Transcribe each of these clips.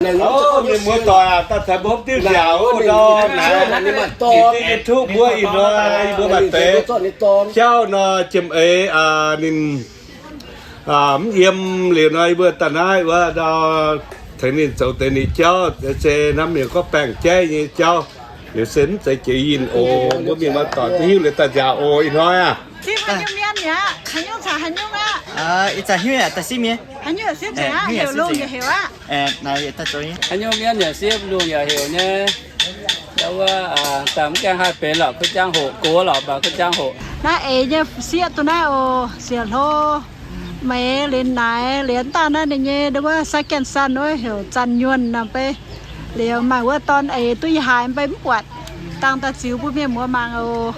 Mienh muoz-doic aah, daaih caux mbuo diuh nziaauc wuov nor, naaiv YouTube mbuo ih hnoi mbuo maaih deix jauv nor, jiem eix ninh mv yiem liuz nor, yie mbuo daaih naaiv wuov ndau tengx ninh zoux deix ninh jauv, se hnamv mienh gorngv baengh jaiv nyei jauv. Liuz se mv zeiz jiex yinh oc. Mbuo mienh muoz-doic duqv hiuv liuz daaih nziaauc oc ih hnoi aah. Sipv haaix nyungc mienh mi'aqv? Haaix nyungc caux haaix nyungc aqv? Ih zanc hnyouv yaac daaih sipv mienh. Haaix nyungc yaac sipv nzengc aqv? Heuc lungh yaac heuc aqv. Haaix nyungc mienh yaac sipv, lungh yaac heuc nyei. Ndau wuov, daaih mv gaengh haih benx lorqc, kuv jangx hoc, gox lorqc mv baac kuv jangx hoc. Naaiv eix nyei sieqv duqv naaiv oc, siec hlo. Meix liuz naaic liuz daaih naaiv ninh nyei ndau wuov second son wuov heuc Zanh Nyuonh naaic bei. Liuz maaih wuov dorn eix duqv yie haaix mv bei mv buatc, dangh daaih ziux bun mienh muoz mangc oc.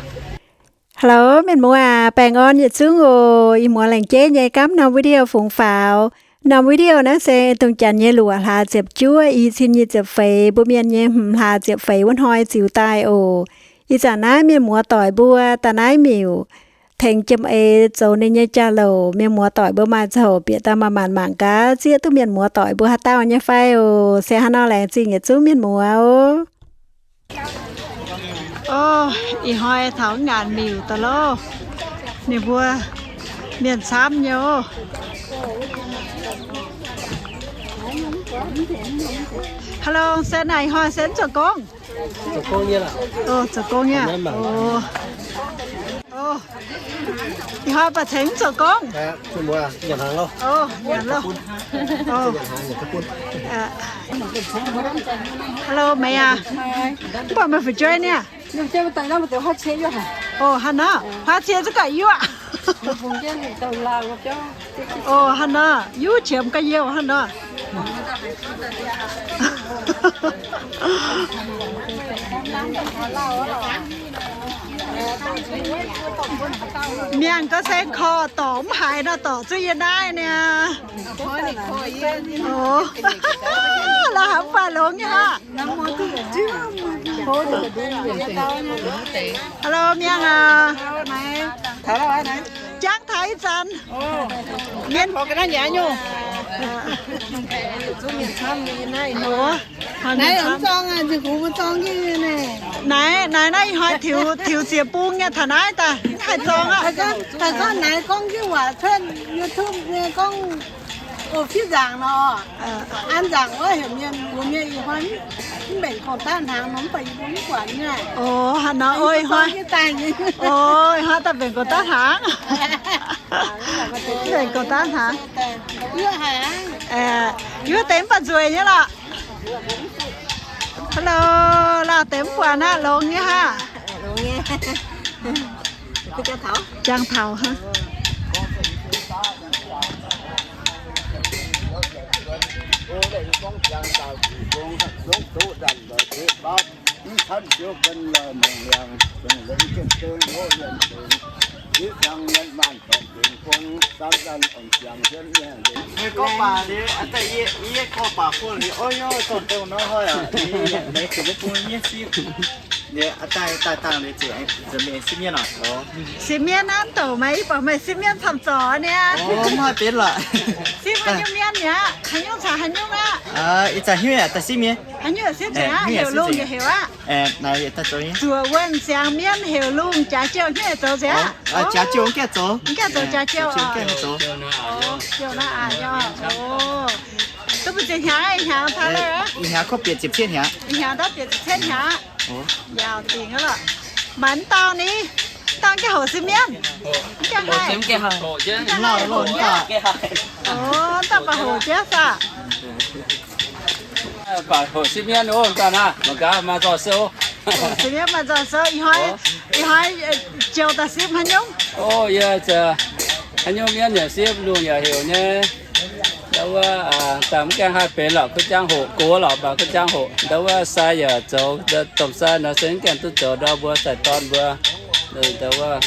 Hello mienh muoz aac, baengh orn yietc zungv oc. Ih muoz laengz jeiv nyei gaamv norm video fungx faaux. Norm video naaiv se dongh janx nyei luoqc hlaax ziepc juov, i cin nyic ziepc feix, mbuo mienh nyei hmz hlaax ziepc feix wuov hnoi ziux daaih oc. Ih zanc naaiv mienh muoz-doic mbuo daaih naaiv miuc tengx jiem eix zoux ninh nyei jauv-louc. Mienh muoz-doic mbuo maaih ziangh hoc bieqc daaih manc-manc mangc gaax zieqv duqv mienh muoz-doic mbuo haaix dauh nyei fai oc. Se hnangv nor laengz zingh yietc zungv mienh muoz oc. Ov, ih hnoi taux ngaanc miuc daaih loh. Ninh mbuo mienh camv nyei oc. Hello, se naaiv ih hnoi se mv zoux gong? Zoux gong nyei. Ih hnoi baac tengx mv zoux gong. Hello, meih aac. Mv baac meih fu'jueiv niaa? Ov, hnangv nor. Huaav cie zungv gaax yuoqv. Ov, hnangv nor. Yuv qiemx ga'yie hnangv nor. Miangh ga'se korv dorc mv haiz nor, dorc zuqv yie naaiv niaa. La'haiz mv baac longx nyei aqv. Hello miangh aac. Jangv taux ih zanc. Naaiv, naaiv, naaiv ih hnoi tiux, tiux ziex bung nyei taux naaiv daaih mv haih zorng aqv. Naaiv gorngv jienv waac cuotv YouTube nyei gorngv, o, fiev nzaangc nor. An nzaangc wuov heuc mienh mbuox mienh ih hnoi mv mbenc gorngv daav hnaangx nor, mv baac yie mbuo mv buatc nyei. O, hnangv nor, o, ih hnoi, o, ih hnoi daaih mbenc gorngv daav hnaangx. Mbenc gorngv daav hnaangx. Yie deix mv baac nzueic nyei lorqc. Hello, lauh deix mv buatc aqv, longx nyei hnangv. Jangx taux hnangv. Gorngv baac liuz, yie gorngv baac fun liuz, o, yie zorqv dongh nor hnoi aac, leiz zuqc mv bung nyei sipv. Daaih dangh liuz ziouc mingh sipv mienv oc. Sipv mienv naaiv douc meih, yie buatc meih sipv mienv camv zorc niaa. Mv haih benx lorqc. Sipv haaix nyungc mienv mi'aqv? Haaix nyungc caux haaix nyungc aqv? Ih zanc hnyouv yaac daaih sipv mienv. Haaix nyungc sipv mienv aqv? Heuc lungh yaac heuc aqv. Zuoqc wuonh ziangx mienv heuc lungh, jaax jouh hnyouv yaac zoux nzengc aqv. Jaax jouh mv gaengh zoux. Mv gaengh zoux jaax jouh oc. Duqv mbu'ziex hnyangx, ih hnyangx taux lorqc. Ih hnyangx kov bieqc ziepc cietv hnyangx. Ih hnyangx ndau bieqc ziepc cietv hnyangx. Yaauc dingc aqv lorqc. Maaih mv dauh ni, dauh gaengh hoqc sipv mienv. Mv gaengh haih. Mv lauh, mv dauh. O, dauh baac hoqc jienv saah? Baac hoqc sipv mienv ov, dauh naaiv mangc gaax maaih nzorh sou. Hoqc sipv mienv maaih nzorh sou. Ih hnoi, ih hnoi joux daaih sipv haaix nyungc? O, yie haaix nyungc mienv yaac sipv, lungh yaac heuc nyei. Ndau wuov, daaih mv gaengh haih benx lorqc, kuv jangv hoqc, gox lorqc mv baac kuv jangv hoqc. Ndau wuov sai yaac zoux, domh sai nor se mv gaengh duqv zoux ndau mbuo sai-dorn mbuo. Ndau wuov,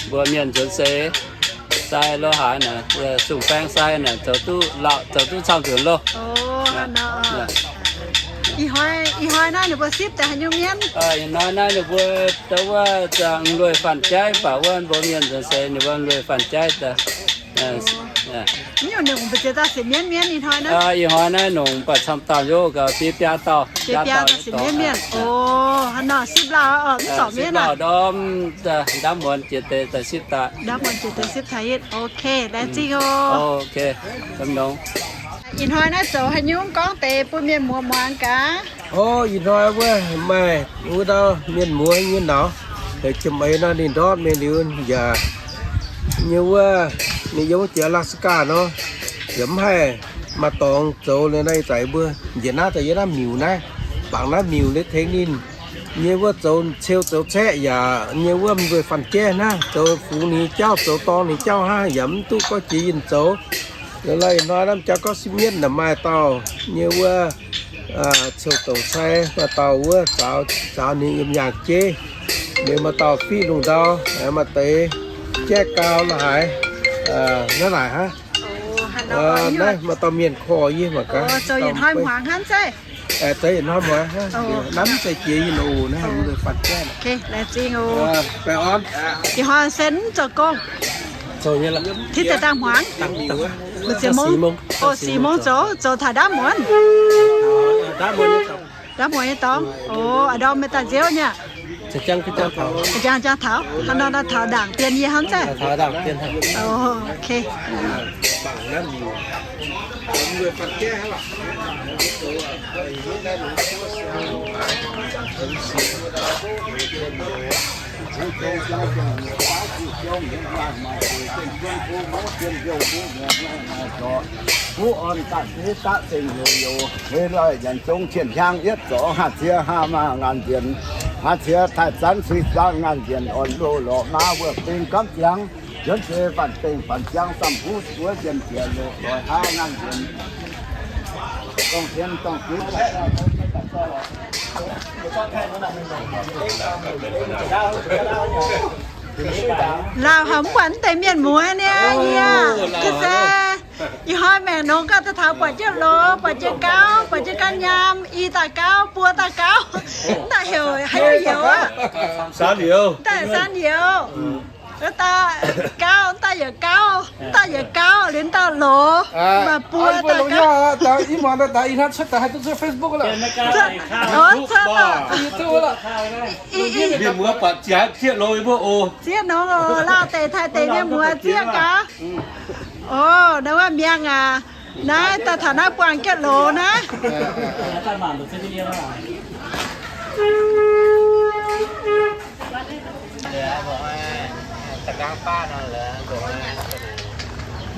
mbuo mienh nzuonx seix, sai lo haaix naaic, sung-baeng sai naaic zoux duqv lauh, zoux duqv camv nzunc loh. Ih hnoi naaiv ninh mbuo sipv daaih haaix nyungc mienv? Ih hnoi naaiv ninh mbuo ndau wuov zangc lueiz-fanh jaiv, mv baac wuov mbuo mienh nzuonx seix ninh mbuo lueiz-fanh jaiv daaih. Mv nyungc nongc mbu'ziex dauh sienx mienv mienv ih hnoi naaiv? Ih hnoi naaiv nongc mv baac camv dauh nzunc gauh biei biaa dauh. Biei biaa dauh sienx mienv mienv. O, hnangv nor sipv lauh oc, mv zorc mienv aac. Ndorm, ndamv muonz jiex deix daaih sipv daaih. Ndamv muonz jiex deix sipv taux yietv. Ok, laengz zingh oc. Ih hnoi naaiv zoux haaix nyungc gorngv deix bun mienh muoz muangx gaax. O, ih hnoi wuov maaih wuov dauh mienh muoz nyei nauz, heuc Jiem Eix nor, ninh ndortv mingh liuz yaac nyei wuov, ninh yiem wuov jiex Alaska nor, yaac mv haih maaih dorngx zoux liuz naaiv, ih zanc mbuo njiec naaiv daaih yiem naaiv miuc naaiv, bangc naaiv miuc liuz tengx ninh nyei wuov zoux ceu zoux caeqv yaac nyei wuov mbuo fanh jaiv hnangv, zoux fungx ninh jauv, zoux dorng ninh jauv hnangv, yaac mv duqv gorngv jiex yinh zoux. Liuz lorqc, ih hnoi naaiv jauv gorngv sipv mienv naaic maaih dauh nyei wuov ceu douc cai, maaih dauh wuov zaaux ninh yiem yaangh jeiv, liuz maaih dauh fiqv lungh ndau, maaih deix jaiv gau la'haaix, naaiv naaic hnangv. Naaiv maaih dauh mienh korv yie mangc gaax. Zoux yietc hnoi muangx hnangv zeiv. Zoux yietc hnoi muangx hnangv. Naaiv mv zeiz jiex yinh oc, naaiv mv zeiz fanh jaiv. Baengh orn. Ih hnoi se mv zoux gong. Hitv deix dangh hmuangx. Mbu'ziex mungz? O, sic mungz zoux, zoux taux ndaamv muonz. Ndaamv muonz nyei dorngx. O, a'ndorm meih daaih nziouv nyei aqv? Jangx jangx taux, hnangv nor taux ndaangc dien yie hnangv zaeqv. Ok. Huv orn daaih deix daav zengc youz youz, weic lorh nyanc zong qienh hiaang yietv zorc, haav ciex haav maah ngaanh nzienx, haav ciex taaih zanv suiv zaang ngaanh nzienx, orn loz lorqc maa wuov beng gamv ziangx, nzuonx seix faanh bengh faanh ziangx, samh huv wuov nzienx jiex loz doix haav ngaanh nzienx, dongh zien dongh ginv. Lauh haic mv buatc mv deix mienh muoz niaa, yie ga'se ih hnoi maengc nongx gauh daaih taux buatc jienv loz, buatc jienv gauv, buatc jienv gauv nyaam, i daaih gauv, buo daaih gauv, mv daaih heuc haaix nyungc youz aqv. Daaih Saan Youz. Wuov dauh gauv, wuov dauh yaac gauv, wuov dauh yaac gauv, liuz dauh loz, maaih buo dauh gauv. Mienh muoz buatc jiex haaix zieqv loz mbuo oc. Zieqv nongx oc, lauh deix taaih deix mienh muoz zieqv gaax. O, naaiv wuov miangh aac, naaiv daaih taux naaiv buangh jienv loz naaiv.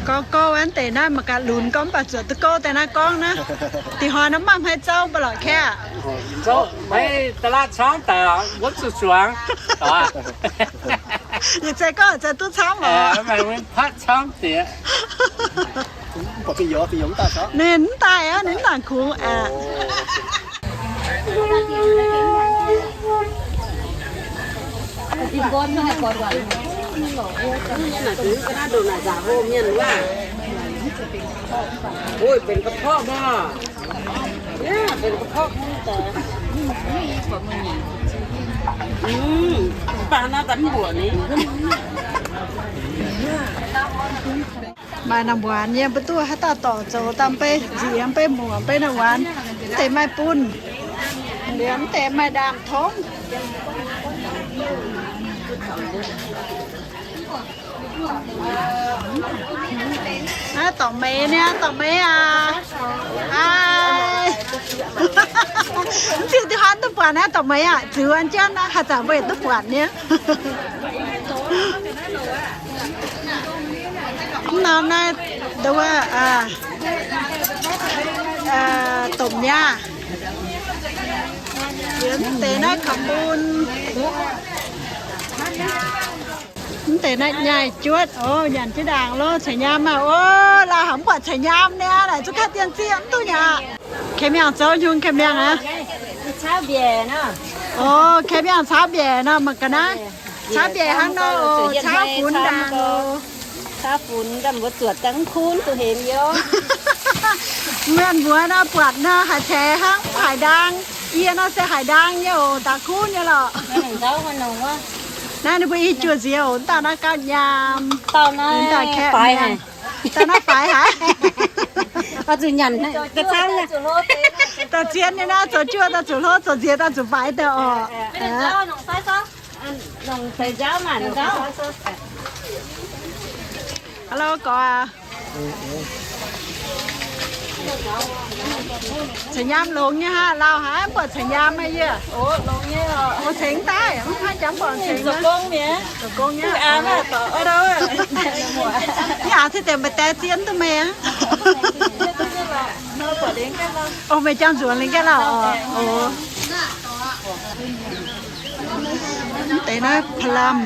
Gorngv gouv wuov deix naaiv mangc gaax lunx gorngv mv baac zuoqc duqv gouv deix naaiv gorngv naaiv. Dih hnoi naaiv maaih hmei zouv mv baac lorqc kaeqv. Mv zouv, maiv da'laatv camv daaih wuov zuqc zuangx. Yietc zei gorngv yietc zei duqv camv oc. Ninh mv daaih aqv, ninh mv daaih kungx aqv. Oi, benx ga'porqv maah. Benx ga'porqv. Mv baac naaiv mbuo nyei mbuo duqv haaix dauh dorc zoux daaih mv bei nziez mv bei muoc mv bei naaiv waanc, mv deix maaih bunh, liemh mv deix maaih ndaamv-tongv. Naaiv dorc meix niaa, dorc meix aac. Aaai. Mv ziux diuh hnoi duqv buatc naaiv dorc meix aac, ziux an jienv naaiv haaix zanc mbuo yietc duqv buatc niaa. Mv norm naaiv, domh nyaah. Mv deix naaiv kaux bun. Mv deix naaiv nyaaih juotv, o, nyanc jienv ndaangc loh, caux nyaam maah, o, lauh haic mv buatc caux nyaam niaa, naaic zuqc kaav dien zieqv mv duqv nyei aqv. Kei miangh zouv nyungc, kei miangh aqv. O, kei miangh caux mbiaec nor, mangc ga'naaiv. Caux mbiaec hnangv nor, o, caux funx ndaangc. Caux funx ndaangc mbuo zuotc daaih mv kunv duqv hemx yoc. Mienh mbuo nor buatc nor haaix ceix hnangv haaix ndaang, yie nor se haaix ndaang nyei oc, daaih kunv nyei lorqc. Naaiv ninh mbuo i juoz nziex oc, mv dauh naaiv gauh nyaam, dauh naaiv kaeqv faix mi'aqv. Daaih naaiv faix haic. Oix zuqc nyanc ga'cang. Daaih zien nyei naaiv, zoux juoh daaih zuqc hlo, zoux nziex daaih zuqc faix daaih oc. Hello, gorx aac. Caux nyaam longx nyei hnangv, lauh haic, mv buatc caux nyaam meih yie. Oix cengx daaih, mv haih jangx buatc cengx. Zoux gong nyei. Zoux gong nyei. Yie aac, se deix meih dae zien duqv meih aqv. Ov, meih jangx nzuonx lingh gaeqv lauh oc. Ov. Mv deix naaiv pa'lamh.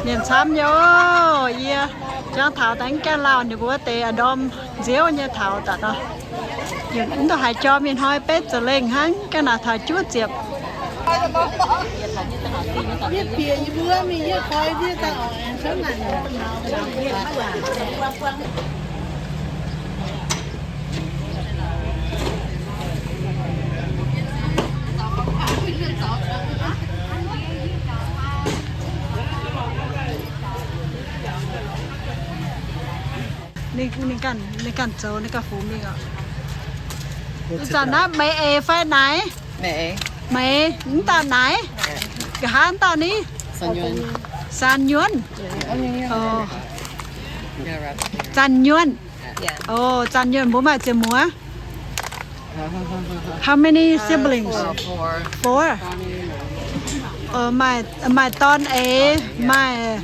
Mienh camv nyei oc. Yie jangx taux daaih gaeqv lauh ninh mbuo wuov deix a'ndorm nziouv nyei taux daaih nor. Mv ndongc haaix jorm mingh hnoi betv za'lengh hnangv, gaeqv naaic taux juov ziepc. Ninh, ninh ganh, ninh ganh zoux, ninh ganh fungx mingh oc. Ih zanc naaiv meih eix fai naaic? Meih, mv dauh naaic? Nqa'haav mv dauh ni? Zanh Nyuonh. Zanh Nyuonh. Ov, Zanh Nyuonh mbuo maaih ziex muoz? How many siblings? Four. Maaih, maaih dorn eix, maaih,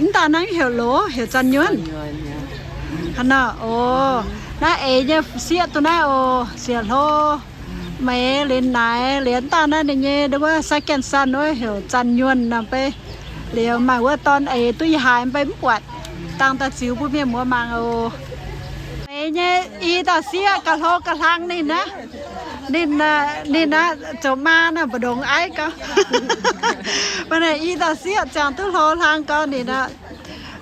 mv dauh naaiv heuc loz, heuc Zanh Nyuonh. Hnangv naaiv, ov, naaiv eix nyei sieqv duqv naaiv oc, siec hlo. Meih, liuz naaic, liuz mv dauh naaiv ninh nyei wuov second son wuov heuc Zanh Nyuonh nor bei. Liuz maaih wuov dorn eix duqv ih haaix mv bei mv buatc, dangh daaih ziux bun mienh muoz mangc oc. Meih nyei i dauh sieqv gauh hlo gauh hlang ninh aqv. Ninh, ninh aqv, zoux maa nor mbu'ndongx aiv gau. Mv naaic i dauh sieqv ziangh duqv hlo hlang gau ninh aqv.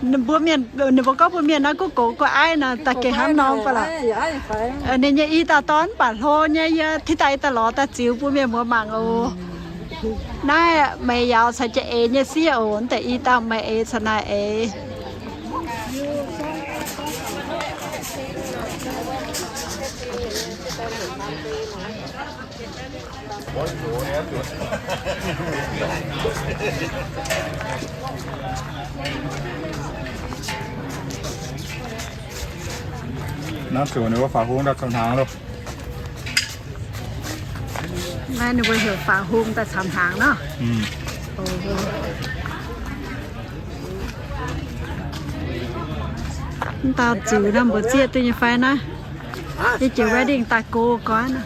Mbuo mienh, ninh mbuo gorngv mbuo mienh naaiv guv gox guv aiv nor, daaih gengh hnangv nor ba'laqc. Ninh nyei i dauh dorn mv baac hlo nyei, yie tiv daaih daaih lorz daaih ziux bun mienh muoz mangc oc. Naaiv meih yauz caux jiex eix nyei sieqv oc, mv deix i dauh meih eix caux naaiv eix. Naaiv zuqc ninh mbuo faaux hung daaih camv hnaangx loh. Naaiv ninh mbuo heuc faaux hung daaih camv hnaangx nor. Mv dauh ziux nor mbuox zieqv duqv nyei fai naaiv? Yie jiex wedding daaih go goiv nor.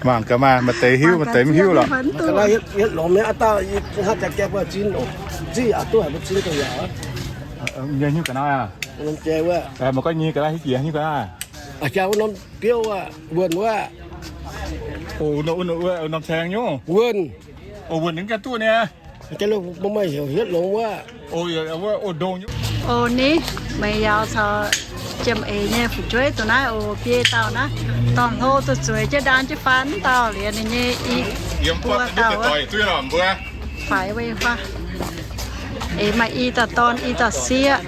Mangc gaax maaih, maaih deix hiuv, maaih deix mv hiuv lorqc. Nyei hiuv ga'naaiv aac? Maaih gorngv nyei ga'naaiv hiuv jiex hiuv ga'naaiv. Biouv wuov, wuonh wuov. Norm caeng nyungc. Wuonh. Wuonh ninh ganh duqv niaa. Mbuo maaih heuc hietv longx wuov. Oc ni, meih yauz caux jiem eix nyei fu'jueiv dongh naaiv oc, biei dauh naaiv, dorn-hlo zuqc zueiz jienv ndaan jienv faan dauh liuz ninh nyei i buo dauh. Faix wuov faix. Eix maaih i dauh dorn i dauh sieqv.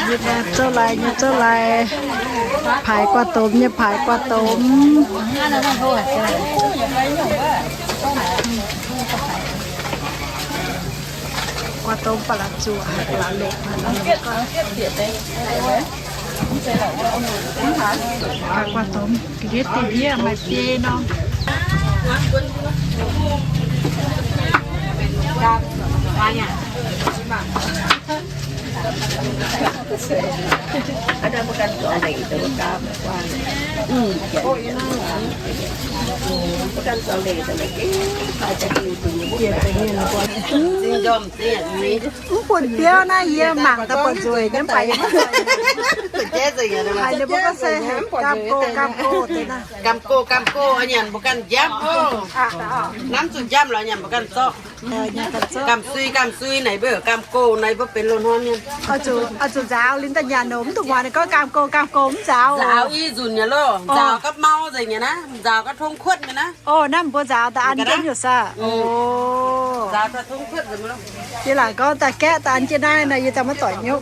Yie zoux lai, yie zoux lai, paaix guaax domx nyei, paaix guaax domx. Guaax domx ba'laqc zuoqc, ba'laqc leqc. Guaax domx ga'ndiev diuh ndiev maaih biei nor. Mv bun biauv naaiv yie mangc daaih buatc nzueic nyei, mv baac yie mv zoih. Haiz ninh mbuo gorngv se gaam go, gaam go deix naaiv. Gaam go, gaam go, nyanc mbuo ganh njamv oc. Nanv zuqc njamv lorz nyanc mbuo ganh zorqv. Gaam sui, gaam sui naaic mbuo gaam go naaic mbuo benx loz-hnoi mienh. Oix zuqc nzaaux liuz daaih nyanc oc, mv duqv muangx ninh gorngv gaam go, gaam go mv nzaaux. Nzaaux i nzunc nyei loh, nzaaux gapv mau nzengc nyei naaiv, nzaaux gapv tong kuotv nyei naaiv. Oc, naaiv mbuo nzaaux daaih an jienv nyei saah? Oc. Nzaaux gapv tong kuotv nzengc nyei loh. Yie laaic gorngv daaih gaeqv daaih an jienv naaiv nor, yie daaih maiv doic nyuv.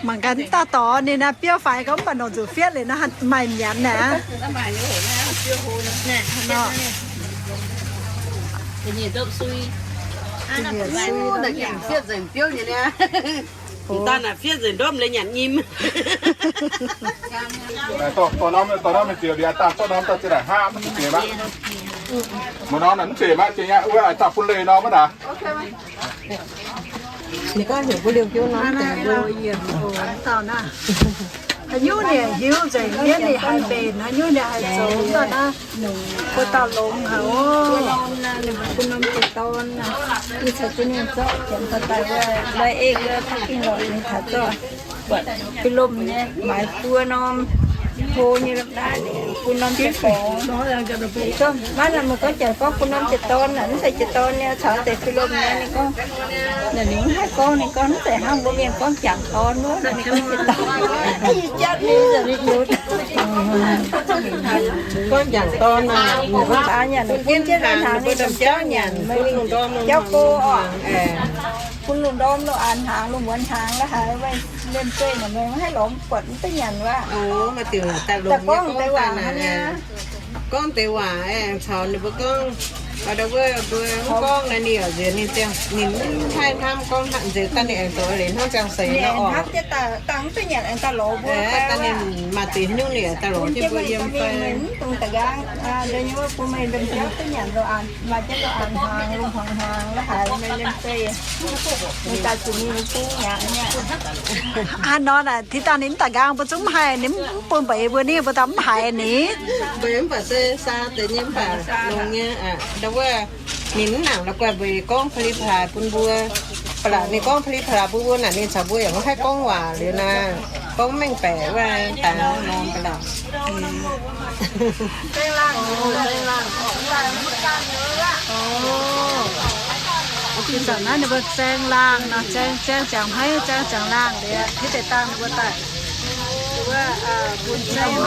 Mangc gaax dauh dorc ninh naaiv biouv faix gorngv mv baac nongc zuqc fietv liuz naaiv maaih nyanc naaic. Fietv nzengc biouv nyei niaa. Daaih naaic fietv nzengc ndopv leiz nyanc nyim. Dorh norm, dorh norm mingh ziouc liuz daaih zorqv norm daaih zinh naaic hnangv mv zeiz maiv. Mbuo norm naaic mv zeiz maiv, zinh nyei wuov daaih bun leih norm maiv naaic. Haaix nyungc ninh hiuv nzengc mienv ninh haih mbenc, haaix nyungc ninh haih zoux daaih naaiv, mbuo dauh longx haic oc. Bun norm ziepc dorn, ih caux jienv ninh zorqv janx daaih wuov, lai eng wuov, taux gengh lorqc ninh taux zorqv buatc fih lomh nyei, maaiz buo norm, hlo nyei lomh naaiv, bun norm ziepc dorn. Maiv nor meih gorngv janx gorngv bun norm ziepc dorn naaic, mv zeiz ziepc dorn nyei, caux deix fih lomh nyei. Ninh gorngv, naaic ninh mv haih gorngv, ninh gorngv mv zeiz hnangv mbuo mienh gorngv jangc dorn wuov, ninh gorngv ziepc dorn. Gorngv jangc dorn naaic, aa, yaac ninh bun jienv hnaangx ninh domh jauv nyanc, meih mingh jauv go oc. Bun lungh ndorm lungh aanx hnaangx, lungh muonz hnaangx la'haiz, meih liemh zeih naaic meih mv haih lorz mv buatc mv duqv nyanc wuov. Daaih gorngv deix waac hnangv nyei. Gorngv deix waac aengx caux ninh mbuo gorngv, wuov mbuo mv gorngv naaiv, ninh yaac nziex ninh ziangh, ninh mv haih hnamv gorngv hnangv nziex daaih ninh aengx zoux liuz hnangv ziangh seix nor oc. Dangh mv duqv nyanc aengx daaih lorz mbuo, daaih ninh maaih deix nyungc liuz daaih lorz jienv mbuo yiem fai. Mv dungx da'nqaang, da'nyeic wuov bun meih ndongc jauv duqv nyanc lorqc, maaih jienv lorqc, hnaangx, lungh hnaangx, hnaangx la'haiz meih liemh zeih, meih daaih zuqc mingh bung mi'aqv. Hnangv nor naaic, tix dangh ninh mv da'nqaang mbuo zungv mv haih, ninh mv bun mba'ziex mbuo ninh, mbuo daaih mv haiz ninh. Mbuo mv baac se saa deix nyei mv baac longx nyei aqv. Ndau wuov ninh mv nangc la'guaih mbuo gorngv pa'li pa'laac bun mbuo. Ba'laqc ninh gorngv pa'li pa'laac bun mbuo naaic, ninh caux mbuo yaac mv haih gorngv waac liuz naaic, gorngv mv mengh baeqc wuov daaih nor ba'laqc. Ih zanc naaiv ninh mbuo zaeng laangh nor, zaeng, zaeng ziangx hmeiv, zaeng ziangx laangh liuz, hitv deix dangh ninh mbuo daaih, wuov, bun zeiv.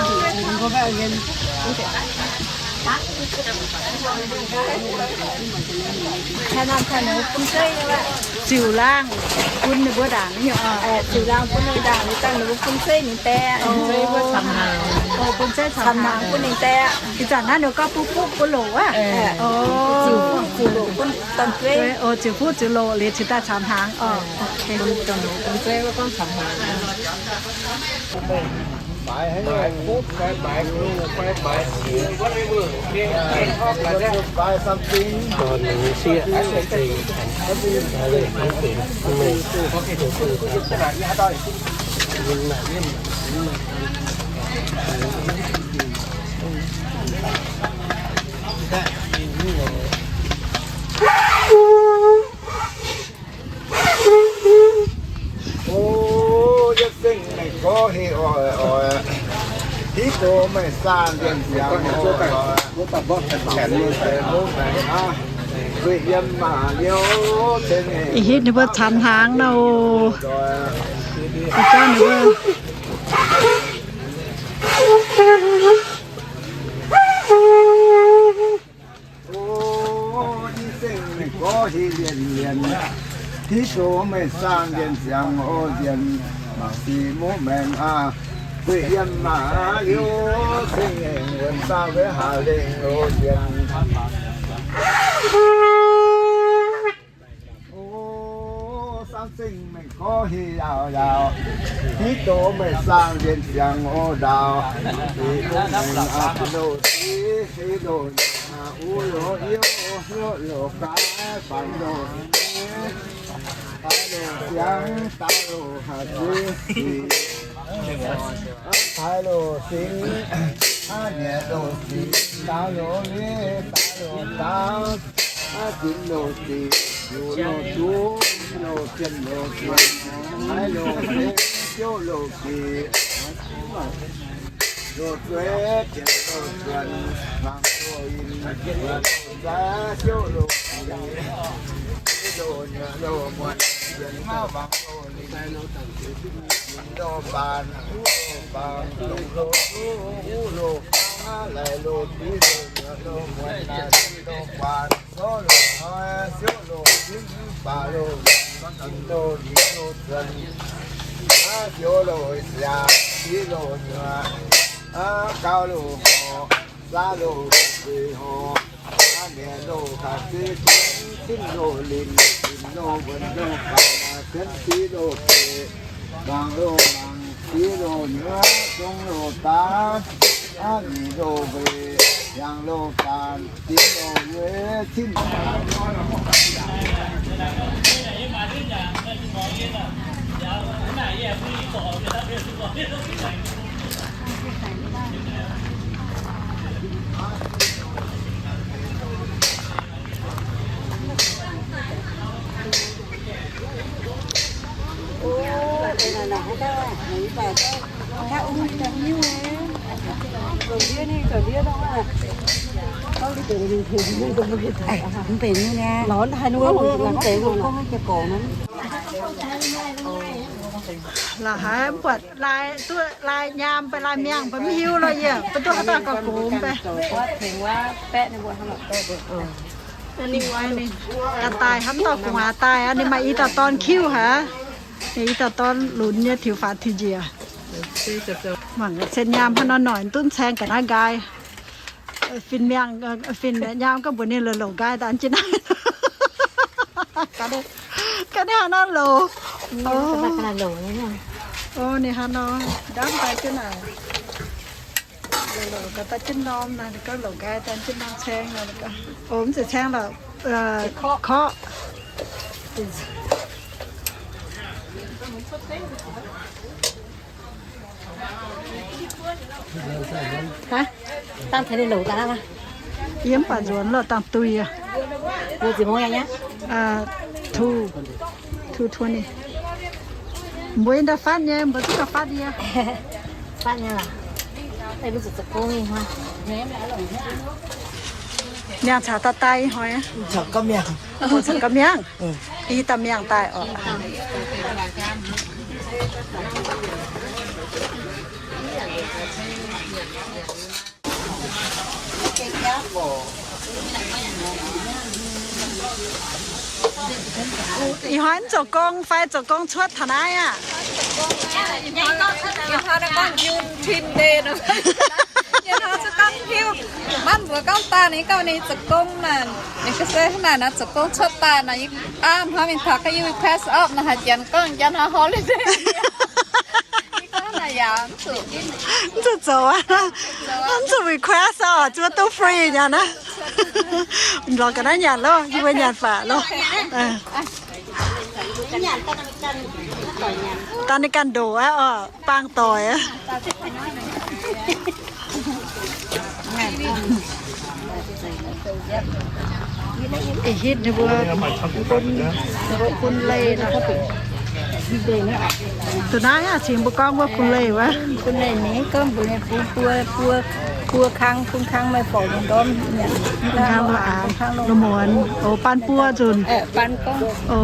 Ziux laangh bun ninh mbuo ndaangc nyei oc. Ziux laangh bun ninh ndaangc, dangh ninh mbuo bun zeiv ninh dae. Bun zeiv camx hnaangx bun ninh dae. Ih zanc naaiv ninh gorngv bun fuqv bun loc aqv. Ziux fuqv ziux loc bun dangh zeiv. Ziux fuqv ziux loc liuz cingx daaih camx hnaangx oc. O, yietc seng mengh gorx heh oix oix, hiuv duqv meih saah nzengc ziangx oix oix. Ih hitv ninh mbuo camx hnaangx nor, jangv ninh mbuo. O, i zengc meih gorx heh lienc lienc, hiuv duqv meih saang nzienh ziangx o nzienh, mangc sic muqv maengx aqv. Zueih yiem maaz liuz, zengc ngaengc wuonx saauv wuov haaix lengh o nzienh. O, saauv zengc meih gorx heh yaauc yaauc, hiuv duqv meih saang nzienh ziangx o ndaaux. Sic muqv maengx aqv, loz sic, sic loz. Uv loz-iuv, hluotv loz-gaaix, faanx loz-nyei, faix loz-siangx, daaix loz-haaix, faix loz-singx, aqv, nyeic loz-sic, daaux loz-leiz, daaux loz-daaux, aqv, zinx loz-zic, ziouc loz-duqv, loz-zienh loz-zuonx, haiz loz-zeiv, ziouv loz-geqc, loz-zueiz, ziepc loz-zuonx, hmuangx loz-in, loz-zaav, siouv loz-geqc, loz-nyuoqc, loz-muonz, ziepc hmuangx loz-lingc, loz-baanx, uv loz-baanx, dongh loz-duqv, uv loz-baanx, laic loz-div, loz-nyuoqc, loz-muonz, naaic loz-guaax, zorv loz-hnoi, siouv loz-zipv, baac loz-nzunc, loz-lingc, loz-zuonx, aqv, siouv loz-siaangx, div loz-nyuoqc, aqv, gauv loz-horc, zaav loz-gueix horc, aqv, nyeic loz-ga'sie, zinh loz-linc, zinc loz-wuonx, loz-baanx, ziepc div loz-geqc, mangc loz-mangc, div loz-nyuoqc, zong loz-daav, aqv, nyic loz-weic, hnyangx loz-baanx, zinx loz-weic, cinh La'haiz mv buatc lai duqv lai nyaam, baac lai miangh baac mv hiuv lorh yie. Mv duqv haaix dauh gauh gox mv bei. Ga'daaih hnamv dauh gu'nguaaz daaih aqv, ninh maaih i dauh dorn kiuv haic. Ninh i dauh dorn lunx nyei tiux faaux tiux njiec. Mangc sen nyaam hnangv nor noic duqv caeng ga'naaiv nqaai. Fin miangh, fin nyaam gaax mbuox ninh la'louc nqaai daaih jienv naaiv. Gaax ninh hnangv nor louc. O, ninh hnangv nor ndamv daaih jienv naaic. La'louc gaax daaih jienv norm naaic, ninh gorngv louc nqaai daaih jienv norm caeng naaic. O, mv zeiz caeng lorqc, korqv. Haiv, dangh tengx ninh louc daaih aqv. Yie mv baac nzuonx lorqc, dangh duih aqv. Two, two twenty. Mbuo yie ndau fatv nyei, mbuo zungv gauh fatv yie. Miangh caux daaih daaih ih hnoi. Caux gauh miangh. Ih dauh miangh daaih oc. Ih hnoi mv zoux gong fai zoux gong cuotv taux naaiv aqv? Maiv mbuox gorngv daaih ninh gauh ninh zoux gong naaic, ninh ga'sie hnangv naaic nor zoux gong cuotv daaih naaic, aav hnoi mingh taux gauh request off naaic haaix janx gorngv janx hnoi holiday. Mv zuqc zoux aqv, mv zuqc request oc, zuov duqv free nyanc aqv. Lorz ga'naaiv nyanc loh, yie mbuo nyanc faatv loh. Daaih ninh ganh ndoqc aqv oc, baang doic aqv. Ih hitv ninh mbuo bun, ninh mbuo bun leih nor. Duqv naaiv aqv, cingx mbuo gorngv wuov bun leih wuov. Bun leih mingh gorngv mbuox ninh bun buo, buo, buo kang, bun kang meih borqc ninh ndorm nyanc. Bun kang loz-aengx, loz-muonz, o, baan buo nzunc. O,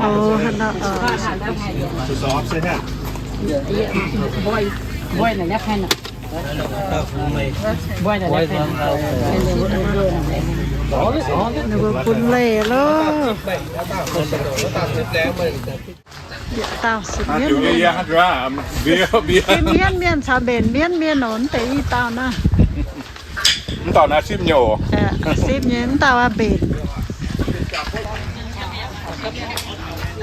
o, hnangv nor, o. Ninh mbuo bun leih loh. Yietc dauh sipv mienv mienh. Sipv mienv mienh caux mbenc mienv mienh nor, mv deix i dauh naaiv. Mv dauh naaiv sipv nyei oc. Sipv nyei, mv dauh aqv mbenc.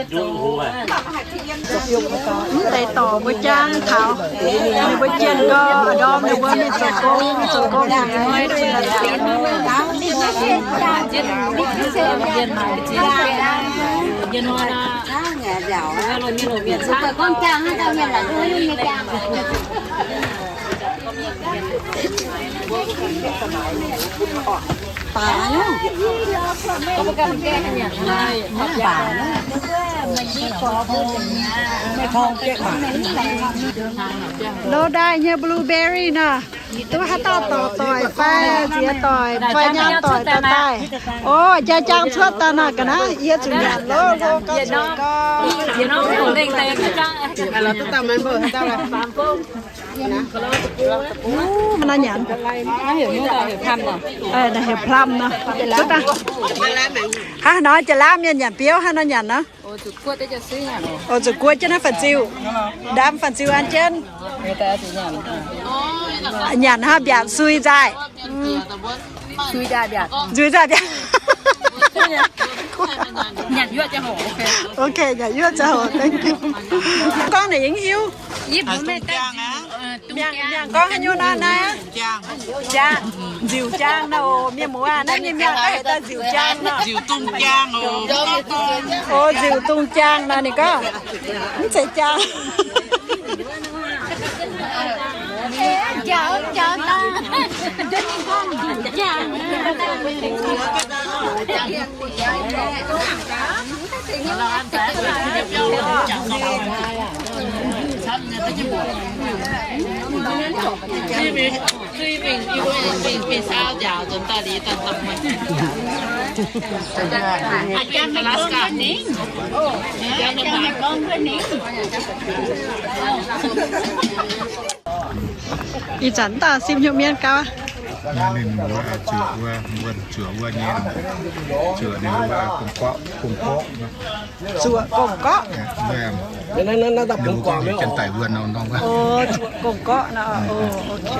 Mv deix dorc mbuo jangv taux, ninh mbuo jienh nqoi ndorm ninh mbuo mingh zoux gong, zoux gong. Loz-daaih nyei blueberry nor, duqv haaix dauh dorc doic fai ziex doic fai nyaam doic daaih. O, jaa-jang cuotv daaih nor ga'naaiv yie zuqc nyanc loz, hlo gauh zuqc gauh. Mv nor nyanc. Naaiv heuc plum nor. Hnangv nor jiex laamv mienh nyanc biouv hnangv nor nyanc nor. O, zuqc guoqv jienv naaiv fanh ziuh. Ndaam fanh ziuh an jienv. Nyanc hnangv mbiaatc sui nzaaih. Nzuih nzaaih mbiaauc. Nzuih nzaaih mbiaauc. Nyanc yuoqv ziangh hoc. Ok, nyanc yuoqv ziangh hoc. Thank you. Gorngv naaic yie mv hiuv. Miangh gorngv haaix nyungc nor naaiv? Jaang. Nziuc jaang nor, mienh muoz aac, naaiv nyei miangh gorngv heuc daaih nziuc jaang nor. O, nziuc dungz jaang nor ninh gorngv. Mv zeiz jaang. Ih zanc daaih sim hnyouv mienh gauv. Ninh mbuo zuoqc wuov, mbuo zuoqc wuov nyei, zuoqc ninh mbuo gong-gorqv, gong-gorqv. Zuoqc gong-gorqv. Ninh mbuo gorngv heuc janx-daic wuov nor nor wuov. O, zuoqc gong-gorqv nor. O, ok.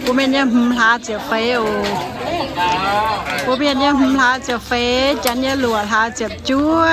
Mbuo mienh nyei hmz hlaax ziepc feix oc. Mbuo mienh nyei hmz hlaax ziepc feix, janx nyei luoqc hlaax ziepc juov.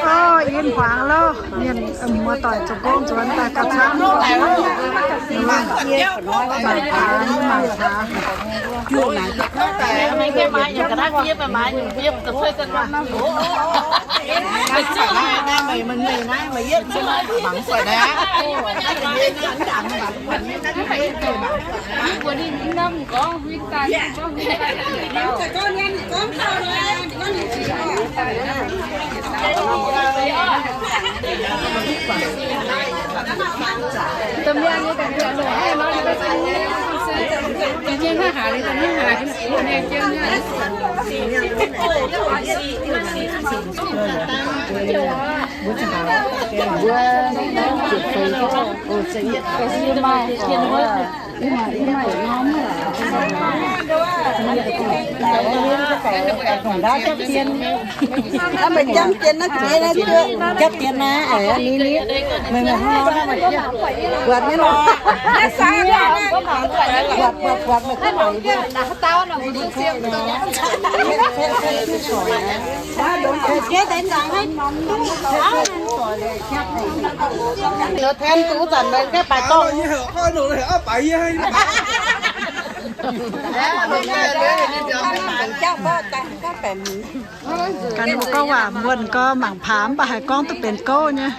O, yie hmuangx loh, mienh muoz-doic zoux gong nzuonx daaih gauh camv. Mangc gaax, mangc gaax. Hnangv meih jangv jienv naaiv jiex naaiv jiex, jangv jienv naaiv, eix, ni ni, meih meih hnangv nor, buatc nyei nor, buatc buatc buatc meih duqv mangc. La'tan duqv zanc meih ganh baaix dorngh. Ganh mbuo gorngv waac muonh gorx mangc paamv mv baac haiz gorngv duqv benx gouv nyei.